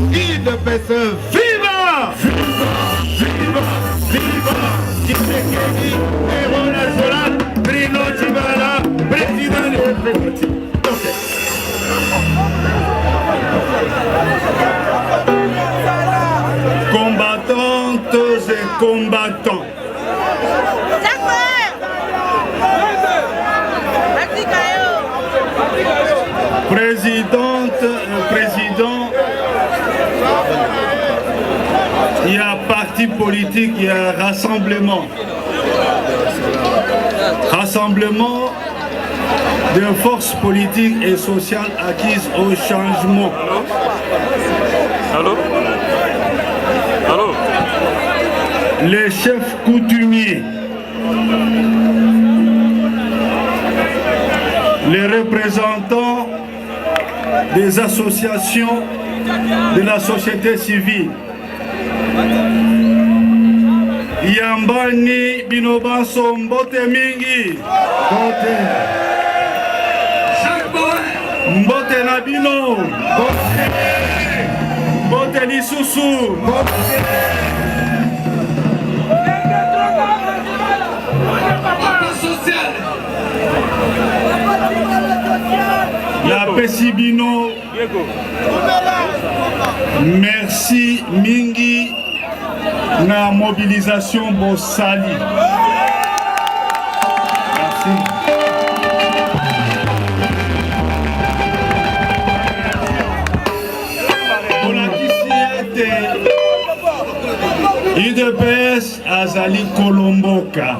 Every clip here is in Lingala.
UDPS viva! Viva! Viva! Viva! Tshisekedi, héros national, Bruno Tshibala, président de la Combattantes et combattants. Présidente, président, il y a parti politique, il y a rassemblement. Rassemblement de forces politiques et sociales acquises au changement. Allô Allô Les chefs coutumiers, les représentants des associations de la société civile, Yambani bino banso mbote mingi. Mbote. Mbote na bino. Mbote. Mbote lisusu. Mbote. Napesi bino merci mingi na mobilisation bosali. Merci. Bolakisi ete UDPS azali kolomboka.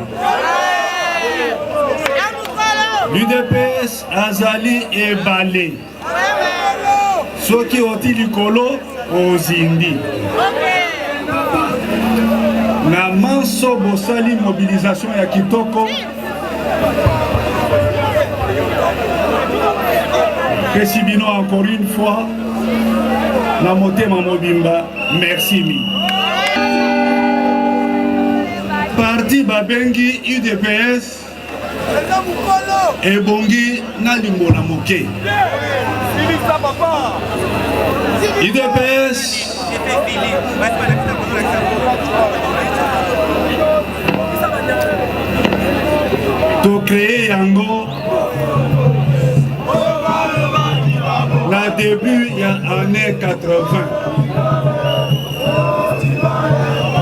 L'UDPS azali ebale. Soki oti likolo ozindi. Na manso bosali mobilisation ya kitoko. Pesi bino encore une fois na motema mobimba merci mingi. Parti babengi UDPS ebongi na limbola moke. UDPS tocree yango na début ya année 80.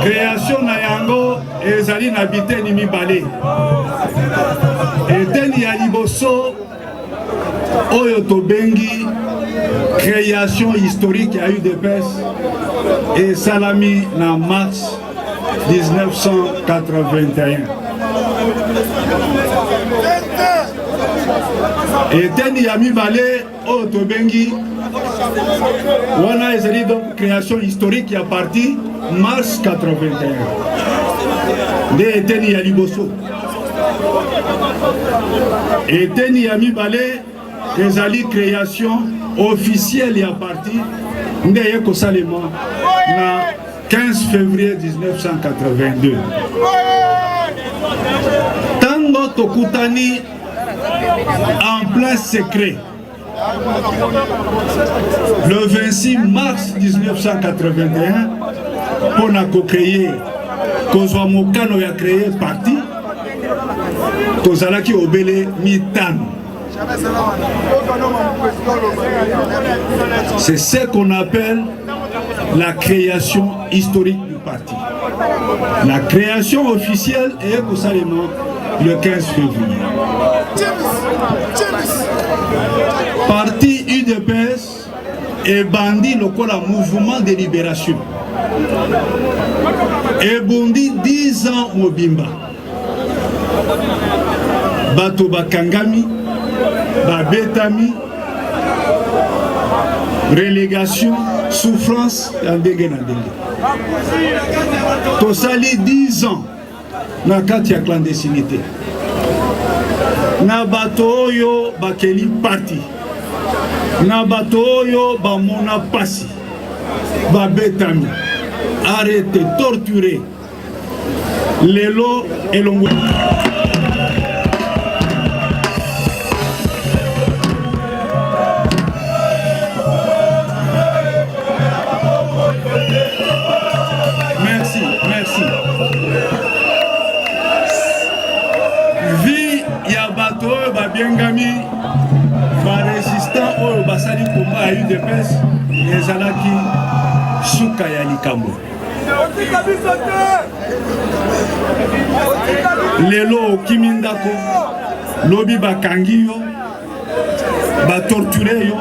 Création na yango ezali na biteni mibale. Eteni ya liboso oyo tobengi création historique ya UDPS esalami na mars 1981. Eteni ya mibale oyo tobengi wana ezali donc création historique ya parti mars 81 nde eteni ya liboso. Eteni ya mibale ezali création officielle ya parti nde eye kosalema na 15 février 1982. Tango tokutani en plein secret le 26 mars 1981 mpo na kocreye kozwa mokano ya créer parti, tozalaki obele mitano. C'est ce qu'on appelle la création historique du parti. La création officielle est kosalema le 15 février. Parti UDPS ebandi lokola mouvement de libération. Ebundi 10 ans mobimba. Bato bakangami, babetami, relégation, souffrance ya ndenge na ndenge. Tosali 10 ans na kati ya clandestinité na bato oyo bakeli parti, na bato oyo bamona pasi, babetami, arrêté, torturé. Lelo elongo Ezalaki suka ya likambo. Lelo okimi ndako, lobi bakangi yo, batorture yo,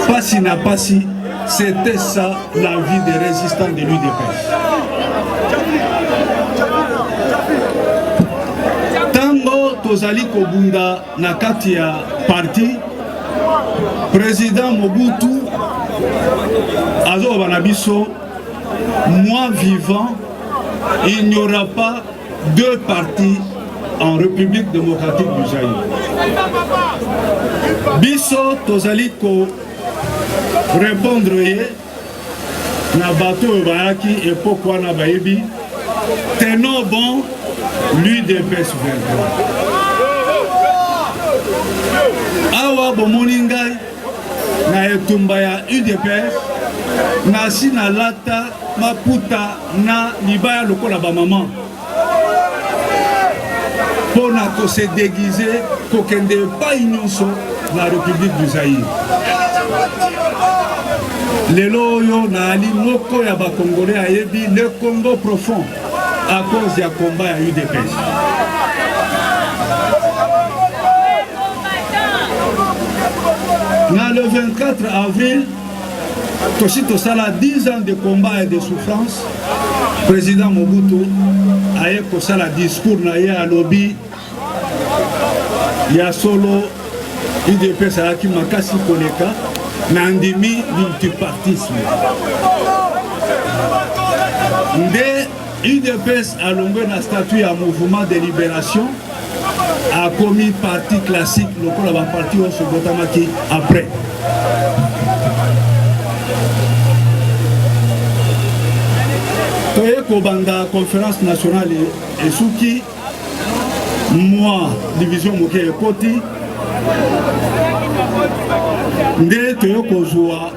pasi na pasi. C'était ça la vie des résistants de l'UDPS. Tango tozali kobunda na kati ya parti, président Mobutu azoloba na biso, moi vivant, il n'y aura pas deux partis en République démocratique du Zaïre. Biso tozali ko répondre ye na bato oyo bayaki epoque wana bayebi tenons bon l'UDPS 23. Awa bomoni ngai na etumba ya UDPS, nasi nalata maputa na libaya lokola bamama mpo na kose déguise kokende epai nyonso na République du Zaïre. Lelo oyo naali moko ya bakongolais ayebi le Congo profond à cause ya combat ya UDPS. Na le 24 avril tosi tosala 10 ans de combat et de souffrance. Président Mobutu aye kosala discours na ye, alobi ya solo UDPS ayaki makasi koleka, na ndimi multipartisme. Nde UDPS alongwe na statut ya mouvement de libération, akomi parti classique lokola ba parti oyo sobotamaki après. Toye kobanda conférence nationale esuki mwa division moke ekoti, nde toye kozwa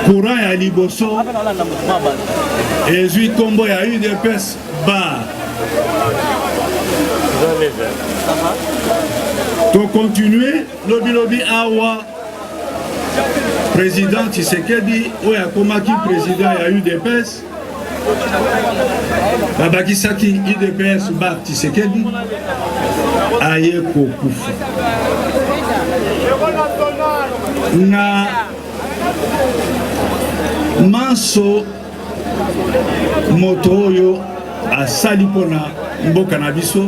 courant ya liboso ezwi nkombo ya UDPS bar. Tokontinue lobilobi awa président Tshisekedi oyo akomaki président ya UDPS, babakisaki UDPS bar Tshisekedi, aye kokufa na manso. Moto oyo asali mpona mboka na biso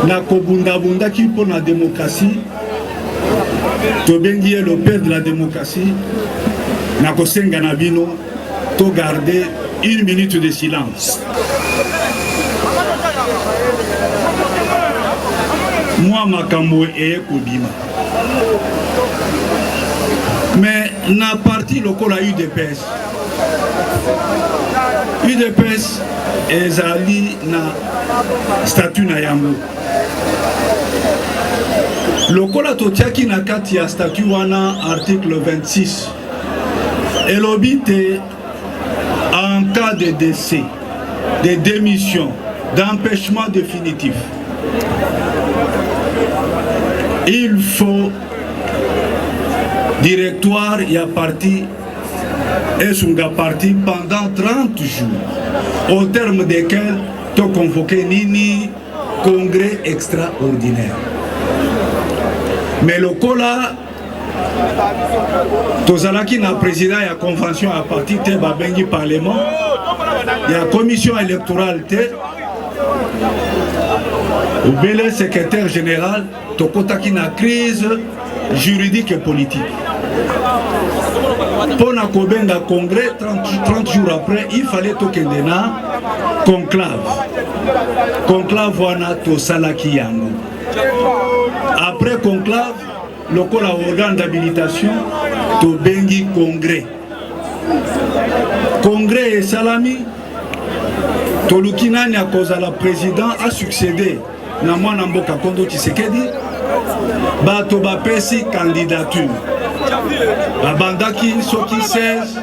na kobundabundaki mpona demokrasie, tobengi ye le père de la démocratie. Na kosenga na bino to garder une minute de silence. Mwa makambo eye kobima mais na parti lokola UDPS. UDPS ezali na statut na yango, lokola totiaki na kati ya statut wana article 26 elobi te en cas de décès, de démission, d'empêchement définitif, il faut directoire ya parti esunga parti pendant 30 jours, au terme desquels to convoqué nini congrès extraordinaire. Mais lokola tozalaki na président ya convention ya parti te, babengi parlement ya commission électorale te, obele secrétaire général, tokotaki na crise juridique et politique. Mpo na kobenga congrès 30 jours après, il fallait tokende na conclave. Conclave wana tosalaki yango. Après conclave, lokola organe d'habilitation, tobengi congrès. Congrès esalami, toluki nani akozala président a succédé na mwana mboka Kondo Tshisekedi. Bato bapesi candidature, babandaki soki 16,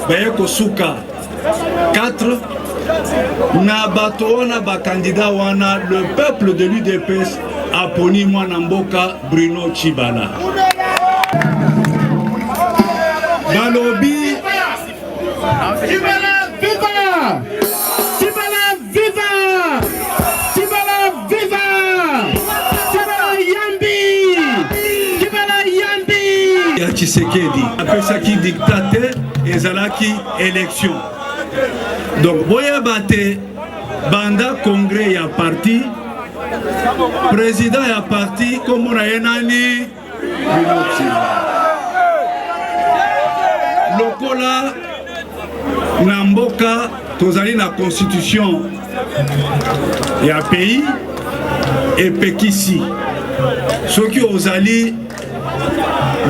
baye kosuka 4. Na bato wana bakandida wana, le peuple de l'UDPS aponi mwana mboka Bruno Tshibala. Balobi Tshibala viva! Tshibala viva! Tshibala viva! Tshibala yambi! Tshibala yambi! Ya Tshisekedi apesaki diktat te, ezalaki election. Donc boyeba te, banda congrès ya parti, président ya parti kombo na ye nani? Bruno Tshibala. Lokola na mboka tozali na constitution ya pays epekisi soki ozali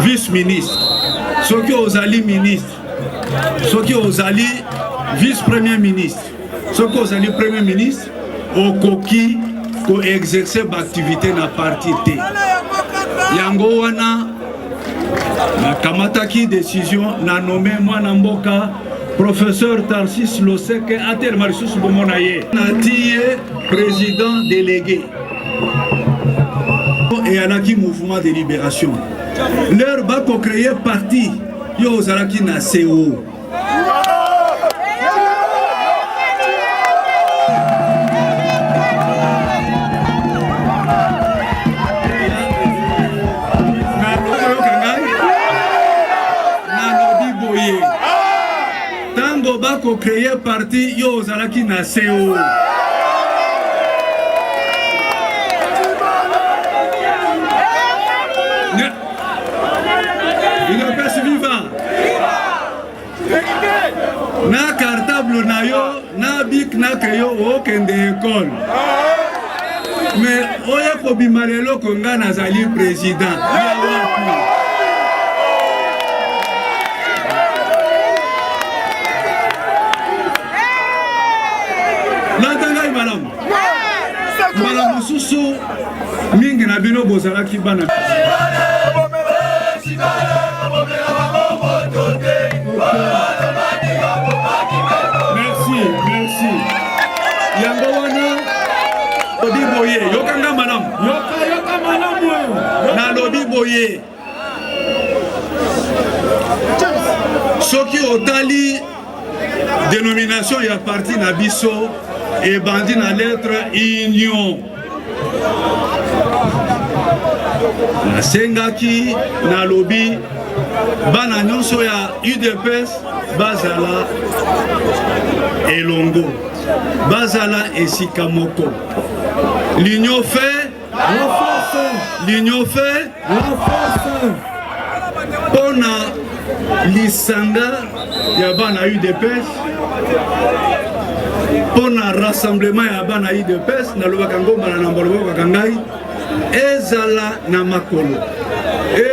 vice ministre, soki ozali ministre, soki ozali vice premier ministre, soki ozali premier ministre, okoki koexercer baactivité na parti te. Yango wana nakamataki décision na nommé mwana mboka professeur Tarsis Loseke atelema lisusu bomona ye, nati ye président délégué. Eyalaki mouvement de libération, l'heure bakocréer parti, yo ozalaki na CO. Nalobi boye, ntango bakocréer parti, yo ozalaki na CO. UDPS viva! Na cartable na yo, na bic na crayon, okende ekole. Mais oya kobima lelo ko nga nazali président ya wapi? Landa ngai malamu. Mbala mosusu mingi na bino bozalaki bana. Merci, merci. Yango wana lobi boye, yoka nga malamu. Yoka, yoka malamu. Nalobi boye, soki otali dénomination ya parti na biso ebandi na lettre union. Nasengaki, nalobi bana nyonso ya UDPS bazala elongo, bazala esika moko. L'union fait la force. L'union fait la force. Mpona lisanga ya bana UDPS, mpona rassemblement ya bana UDPS, nalobaka ngo mbala na mbala, bolobaka ngai, ezala na makolo,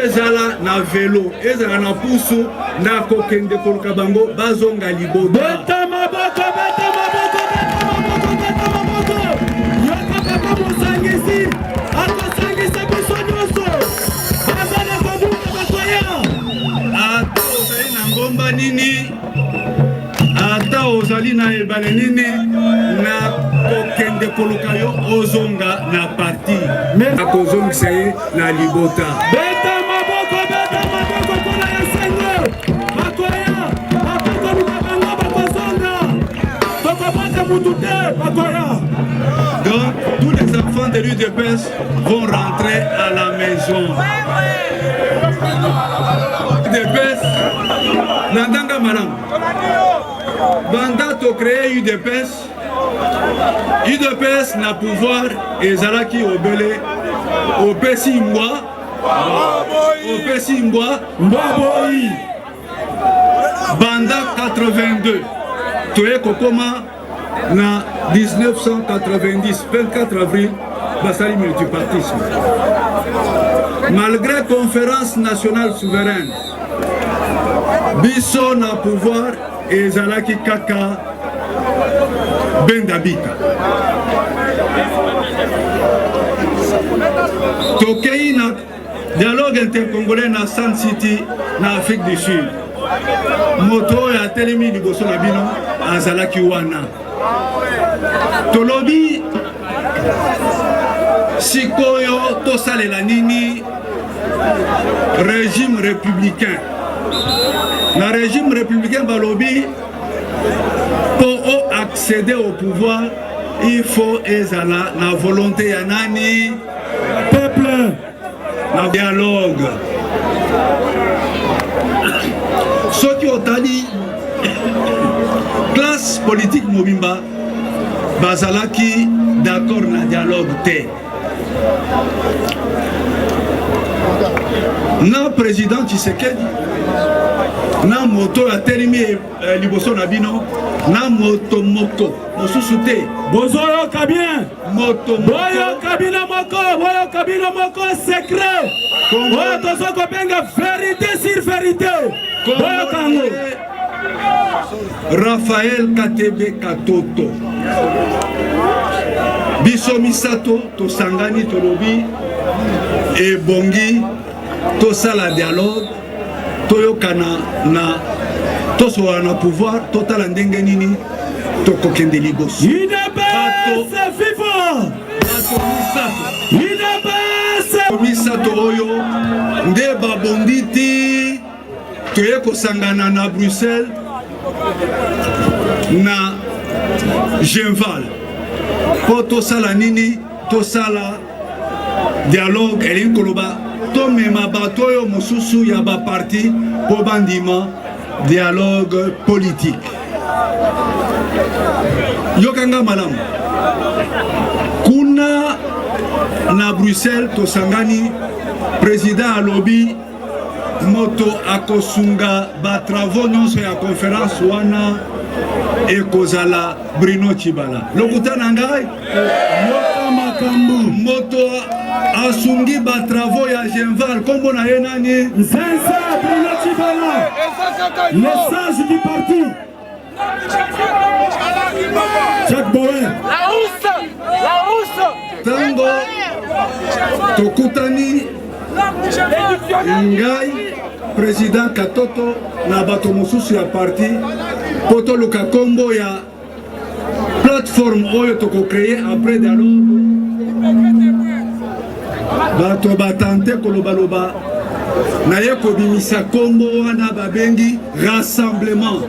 ezala na velo, ezala na pusu, nakokende koluka bango bazonga libota. Beta maboko, beta maboko, beta maboko, beta maboko. Yoka papa mosangisi, akosangisa biso nyonso. Baza na kobunga bakoya. Ata ozali na ngomba nini, ata ozali na ebale nini, nakokende koluka yo ozonga na parti, akozongisa ye na libota. Beta maboko, beta maboko mpona esengo. Bakoya, bakokoluka bango bakozonga. Tokobwaka mutu te, bakoya. Donc, tous les enfants de l'UDPS vont rentrer à la maison. UDPS, landanga malamu. Banda tocréer UDPS, UDPS na pouvoir ezalaki obele opesi mbwa, opesi mbwa, mbwa boyi. Banda 82 toye kokoma na 1990, 24 avril basali multipartisme. Malgré conférence nationale souveraine, biso na pouvoir ezalaki kaka bendabika. Tokei na dialogue intercongolais na Sun City na Afrique du Sud. Moto oyo atelemi liboso na bino azalaki wana. Tolobi sikoyo tosalela nini régime républicain? Na régime républicain balobi mpo o accéder au pouvoir, il faut ezala na volonté ya nani? Peuple. Na dialogue, soki otali classe politique mobimba bazalaki d'accord na dialogue te. Na président Tshisekedi, na moto oyo atelemi liboso na bino, na moto moko mosusu te. Bozoyoka bien? Moto. Boyoka bino moko, boyoka bino moko, secret oyo toza kobenga vérité sur vérité, boyoka yango. Raphaël Katebe Katoto. Biso misato tosangani, tolobi ebongi tosala dialogue, toyokana na tosolola na pouvoir, totala ndenge nini tokokende liboso. UDPS viva! Bato misato. UDPS. Misato oyo nde babondi ti toye kosangana na Bruxelles, na Genval, mpo tosala nini? Tosala dialogue, elingi koloba tomema bato oyo mosusu ya baparti mpo bandima dialogue politique. Yokanga malamu, kuna na Bruxelles tosangani, président alobi moto akosunga batravaux nyonso ya conférence wana ekozala Bruno Tshibala. Lokuta na ngai? Yoka makambo. Moto asungi batravaux ya Genval, nkombo na ye nani? Nzenza Bruno Tshibala, le sage du parti. Jack Bauer. Ntango tokutani, ngai, président Katoto na bato mosusu ya parti, mpo toluka nkombo ya plateforme oyo tokocréer après dialogue, bato batante kolobaloba, naye kobimisa nkombo wana babengi rassemblement.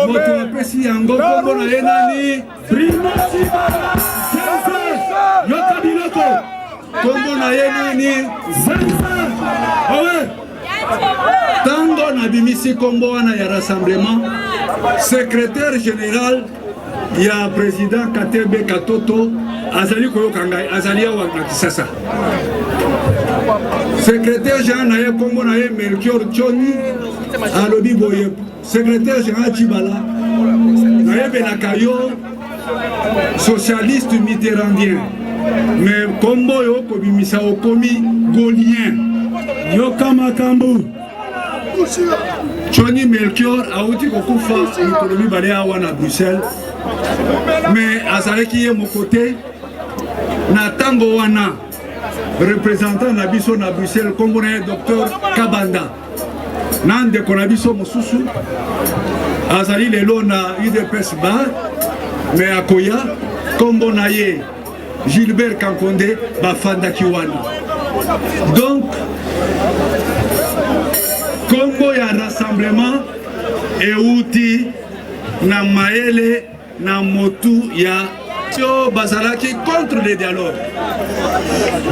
Moto apesi yango nkombo na ye nani? Bruno Tshibala Nzenza. Yoka biloko. Nkombo na ye nani? Nzenza owe. Ntango nabimisi nkombo wana ya rassemblement, secrétaire général ya président Katebe Katoto azali koyoka ngai, azali awa na Kisasa. Secrétaire général na ye, nkombo na ye Melchior Choni, alobi boye: "Secrétaire général Tshibala, nayebelaka yo socialiste mitterrandien, mais nkombo oyo okobimisa okomi gaulien." Yoka makambo. Choni Melchior awuti kokufa mikolo 2 awa na Bruxelles, mais azalaki ye moko te na ntango wana. Représentant na biso na Bruxelles, nkombo na ye docteur Kabanda, na ndeko na biso mosusu azali lelo na UDPS bar, mais akoya, nkombo na ye Gilbert Kankonde, bafandaki wana. Donc nkombo ya rassemblement euti na mayele na motu ya oyo bazalaki contre le dialogue.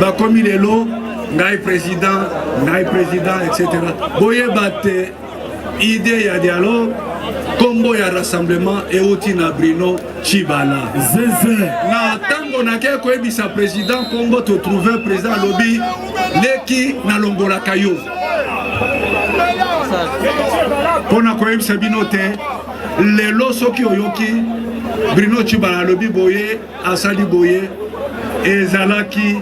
Bakomi lelo ngai président, ngai président, etc. Boyeba te, idée ya dialogue, nkombo ya rassemblement euti na Bruno Tshibala. Zeze. Na ntango nakei koyebisa président nkombo totrouve, président alobi: "Leki, nalongolaka yo." Mpo na koyebisa bino te, lelo soki oyoki Bruno Tshibala alobi boye, asali boye, ezalaki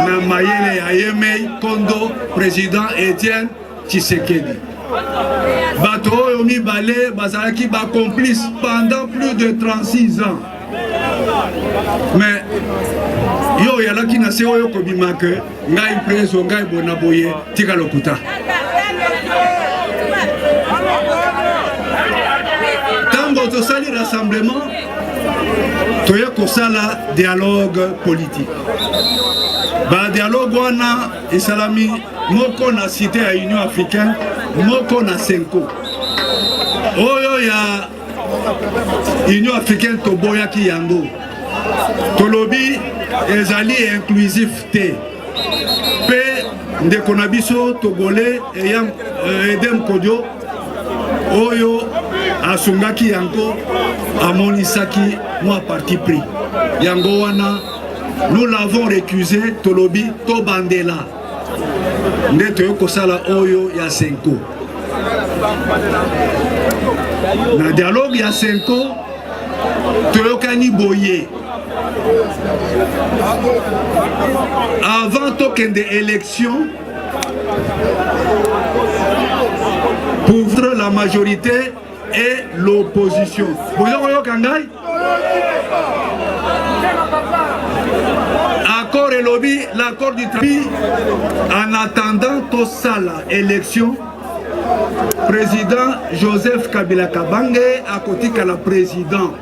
na mayele ya yemei kondo président Etienne Tshisekedi. Bato oyo mibale bazalaki bacomplice pendant plus de 36 ans, mais yo oyalaki na se oyo kobima ke ngai preso, ngai bona boye, tika lokuta. Ntango tosali rassemblement, toye kosala dialogue politique. Badialogue wana esalami moko na cité ya Union africaine, moko na Cenco. Oyo ya Union africaine toboyaki yango, tolobi ezali inclusif te. Mpe ndeko na biso togolais Edem Kodio oyo asungaki yango amonisaki mwa parti pris yango wana, nous l'avons récusé. Tolobi tobandela nde toyei kosala oyo ya CENCO. Na dialogue ya CENCO toyokani boye: avant tokende élection, pour la majorité et l'opposition. Boza koyoka ngai? Accord elobi, l'accord du trapi, en attendant tosala élection, président Joseph Kabila Kabange akotikala président.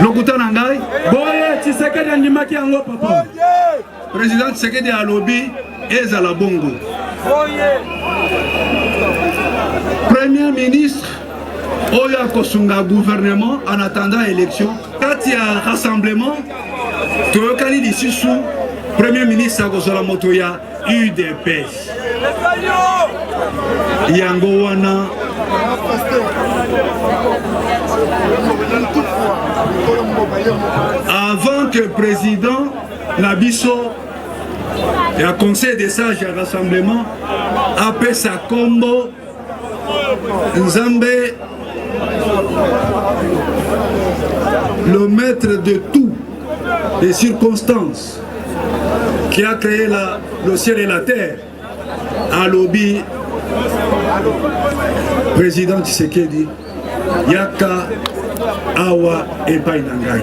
Lokuta na ngai? Boye Tshisekedi andimaki yango, papa. Président Tshisekedi alobi ezala bongo. Premier ministre oyo akosunga gouvernement en attendant élection, kati ya rassemblement toyokani lisusu, premier ministre akozala moto ya UDPS. Yango wana avant que président na biso ya conseil des sages ya rassemblement apesa kombo, Nzambe, le maître de tout les circonstances, qui a créé le ciel et la terre, alobi: président Tshisekedi, yaka awa epai na ngai.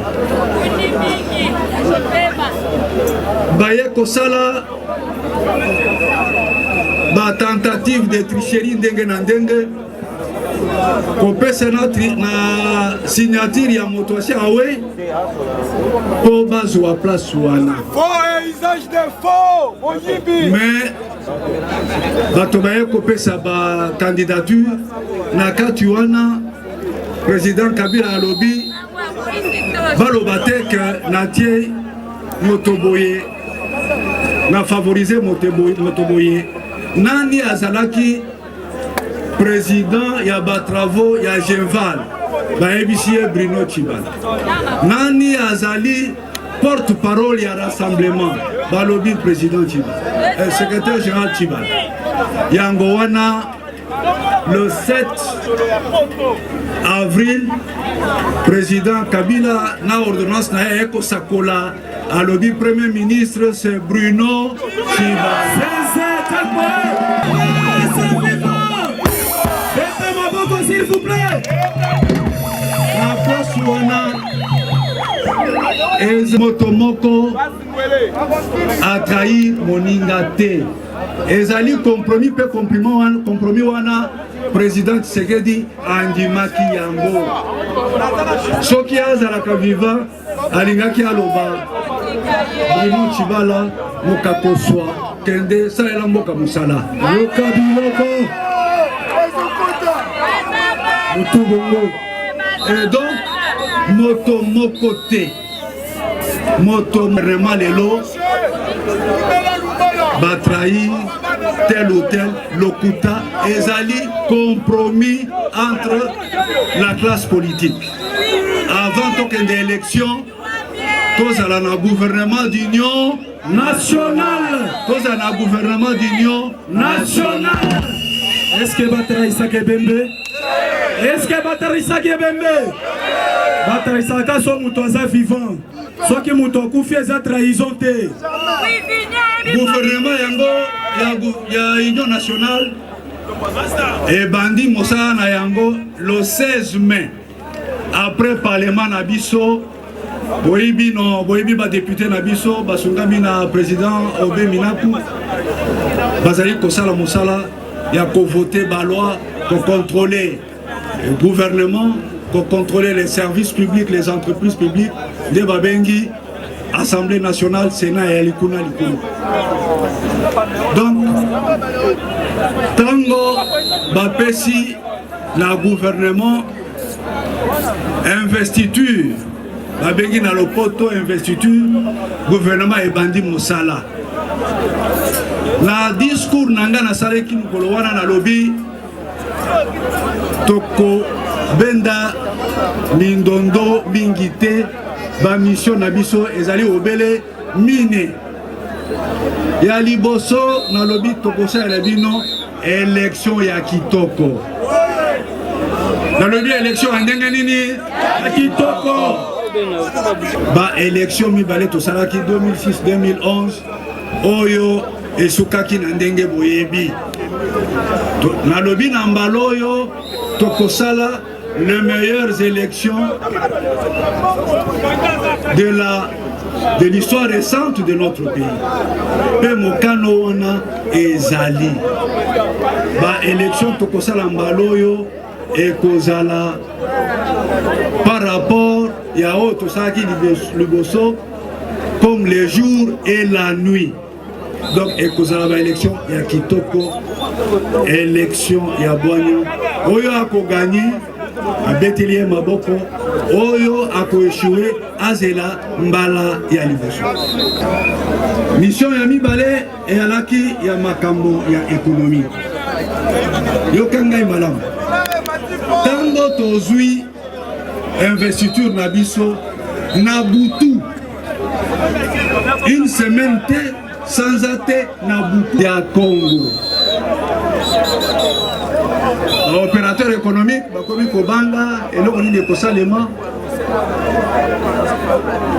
Baye kosala batentative de tricherie ndenge na ndenge, kopesa na signature ya moto asi awe mpo bazwa place wana. Mais bato baye kopesa bacandidature na kati wana, président Kabila alobi baloba te ke natie moto boye, na favoriser moto boye. Nani azalaki président ya batravaux ya Genval? Bayebisi ye Bruno Tshibala. Nani azali porte parole ya rassemblement? Balobi président Tshibala, secrétaire général Tshibala. Yango wana, le 7 avril, président Kabila na ordonnance na ye ekosakola, alobi premier ministre, c'est Bruno Tshibala. Beta maboko, s'il vous plaît. Na place wana eza moto moko atrahir moninga te, ezali compromis. Mpe compromis wana, président Tshisekedi andimaki yango. Soki azalaka vivant, alingaki aloba: Bruno Tshibala mokakoswa, kende salela mboka mosala. Yoka biloko motu bongo. Et donc moto moko te, moto vraiment lelo batrahir tel ou tel, lokuta. Ezali compromis entre la classe politique. Avant tokende élection, tozala na gouvernement d'union nationale. Tozala na gouvernement d'union nationale. Est ce que batrahisaka ebembe? Est ce que batrahisaki ebembe? Batrahisaka so moto aza vivant. Soki moto akufi, eza trahison te. Gouvernement yango ya union nationale ebandi mosala na yango le 16 mai, après parlement na biso. Boyebi no, boyebi badéputé na biso basungami na président Aubin Minaku, bazali kosala mosala ya kovote baloi, kocontrôler gouvernement, kocontrôler les services publics, les entreprises publiques. Nde babengi Assemblée nationale, Sénat eyali kuna likolo. Donc ntango bapesi na gouvernement investiture babengi na lopoto investiture gouvernement ebandi mosala na discours na ngai nasalaki mokolo wana nalobi tokobenda mindondo mingi te bamission na biso ezali obele mine ya liboso nalobi tokosalela bino election ya kitoko nalobi election ya ndenge nini ya kitoko ba election mibale tosalaki 2006 2011 oyo esukaki na ndenge boyebi nalobi na mbala oyo tokosala les meilleures élections de la de l'histoire récente de notre pays mpe mokano wana ezali ba élection tokosala mbala oyo ekozala par rapport ya oyo tosalaki liboso comme le jour et la nuit donc ekozala ba élection ya kitoko élection ya bwanya oyo akoganye abeteli ye maboko oyo akoechoue azela mbala ya liboso mission ya mibale eyalaki ya makambo ya ekonomi yoka ngai malamu ntango tozwi investiture na biso na butu une semaine te sanza te na butu ya Congo baopérateur économique bakomi kobanga eloko nini ekosalema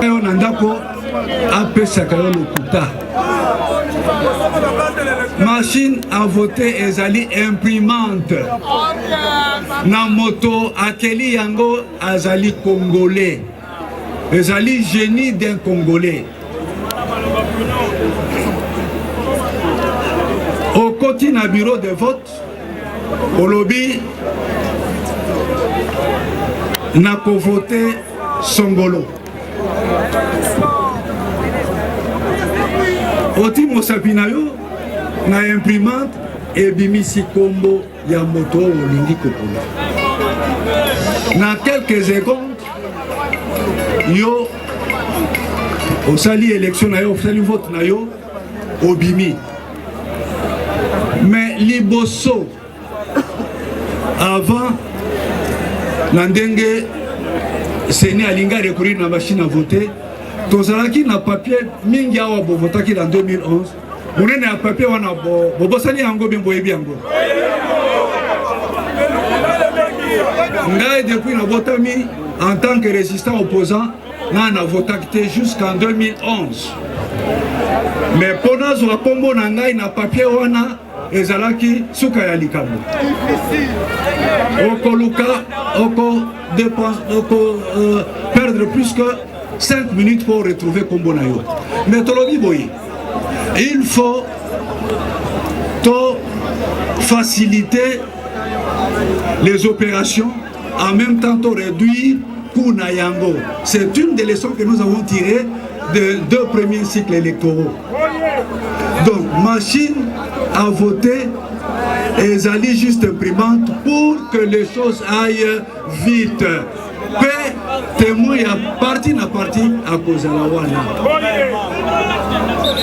yo na ndako apesaka yo lokuta machine à voter ezali imprimante na moto akeli yango azali congolais ezali génie d'un congolais okoti na bureau de vote olobi nakovote songolo oti mosapi na yo na imprimante ebimisi nkombo ya moto oyo olingi kopona na quelques secondes yo osali élection na yo osali vote na yo obimi mais liboso avant na ndenge seni alingi arecourir na machine à voter tozalaki na papier mingi awa bovotaki na 2011 monene ya papier wana bobosani yango bien boyebi yango ngai depuis nabotami en tant que résistant opposant ngai navotaki te jusqu'en 2011 mais mpo nazwa nkombo na ngai na papier wana ezalaki suka ya likambo okoluka oko dépense oko euh, perdre plus que 5 minutes pour retrouver kombo na yo mais tolobi boye il faut to faciliter les opérations en même temps to réduire coût na yango c'est une des leçons que nous avons tirées de deux premiers cycles électoraux donc machine à voter ezali juste imprimante pour que les choses aillent vite mpe témoin ya parti na parti akozala wana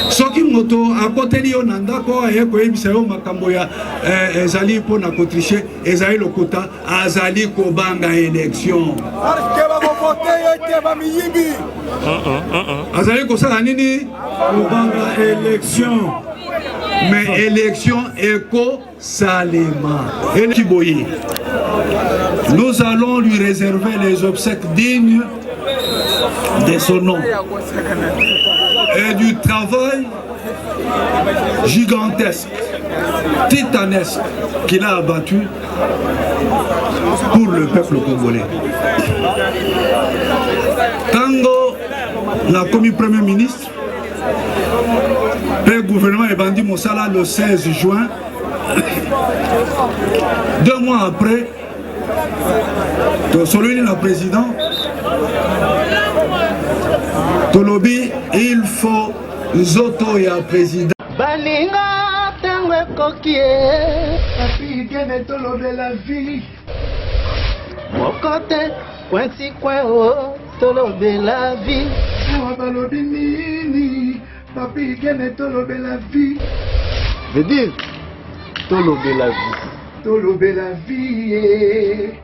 soki moto akoteli yo na ndako aye koyebisa yo makambo ya eh, ezali mpo na kotriche ezali lokuta azali kobanga election azali kosala nini kobanga election mais election ekosalema eleki boye nous allons lui réserver les obsèques dignes de son nom et du travail gigantesque titanesque qu'il a abattu pour le peuple congolais. Tango nakomi premier ministre mpe gouvernement ebandi mosala le 16 juin deux mois après tosololi na président tolobi il faut nzoto ya président baninga ntango ekoki ye. Papy Gene tolobela vie. Moko te coin si coin o tolobela vie. Awa balobi nini papi kene tolobela vie. Veut dire tolobela vie. Tolobela vie.